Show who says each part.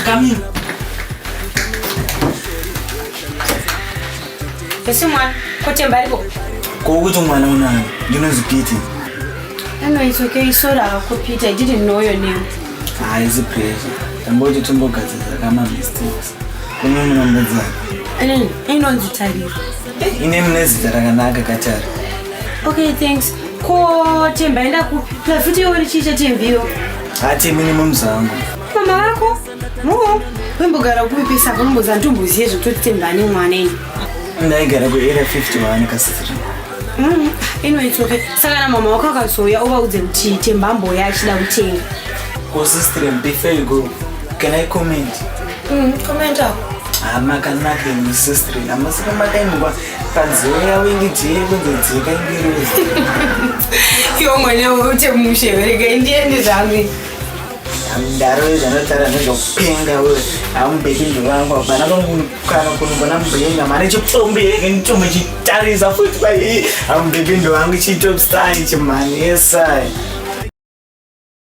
Speaker 1: Come in.
Speaker 2: Esi mwana, kotemba ariko.
Speaker 1: Ko kuti mwana unani? Ndinonzi Peter.
Speaker 2: No, it's okay. Sorry, hako Peter. I didn't know your name.
Speaker 1: Haisi pressure. Tamboti tombogadzirisa kama mistakes. Kune munombodzana.
Speaker 2: Inini, inonzi Tariro.
Speaker 1: Ine mune zita rakanaka katari.
Speaker 2: Okay, thanks. Ko Temba enda kupi? Plafuti iwe uri chicha Tembiyo?
Speaker 1: Hatemi nemumzangu.
Speaker 2: Mama vako? No. Wembogara kupi pesa kunomboza ntomboziye zvekutoti Temba ane mwana ini.
Speaker 1: Ndaigara kuarea 51 kasitiri.
Speaker 2: Anyway, it's okay. Saka na mama wako akazouya uvaudze kuti Temba amboya achida kutenga.
Speaker 1: Ko sister, before you go, can I comment?
Speaker 2: Comment ako.
Speaker 1: Makanaka imi sister. Hamusiri makaimwa panziyo yavo inge jee kunze dzeka ingirozi.
Speaker 2: Iwe mwana ute mushe rega ndiende zvangu.
Speaker 1: Ndaro zvanotaura nezvekupenga we. Hamubheki ndivangu hapana kana kunongona mubhenga mane chipombi ndichombe chitarisa futi pai. Hamubheki ndivangu chitop star ichi mani yes I.